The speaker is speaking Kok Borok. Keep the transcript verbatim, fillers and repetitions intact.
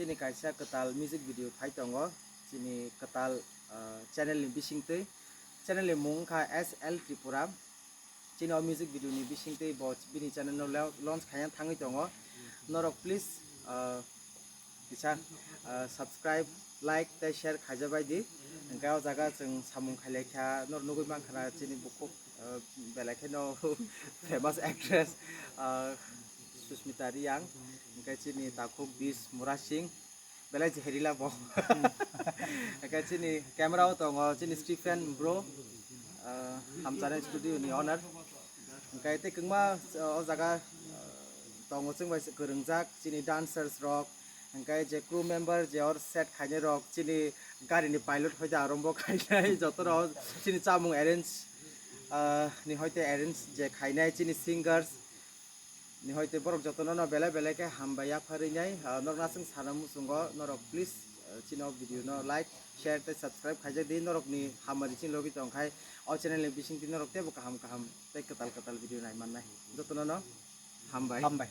Chini kaisa kwtal music video phai tongo, chini kwtal, ah, channel ni bisingtwi. Channel ni mung wngkha S L Tripura. Chini o music video ni bisingtwi bo bini channel no lau-, launch khaina thangwi tongo. Norok please, ah, kisa, ah, subscribe, like tei share khaijabai di. Hwnkhe o jaga chwng samung khailai kha, norok nugwi mankha na chini bukhuk, ah, belai kheno famous actress, ah, Susmita Reang, hwnkhe chini takhuk Bish Murasing, belai je herila bo. Hwnkhe chini camera o tongo chini Stephen bro, ah, Hamchara Studio ni owner. Hwnkhe tei kwbangma, ah, o jaga, ah, tongo chwng bai kwrwngjak chini dancers rok, hwnkhe je crew member je or set khainai rok chini gari ni pilot hoide arombo khainai joto rok chini chamung arrange, ah, ni hoite arrange je khainai chini singers ni hoite borok jotono no belai belai khe hambai yapharwi nai, ah, norok nasing sana muchungo norok please, ah, chini o video no like, share tei subscribe khaijak di, norok ni hamari chini logi tongkhai o channel ni bisingtwi norok teibo kaham kaham tei kwtal kwtal video nai mannai jotono no hambai. Hambai.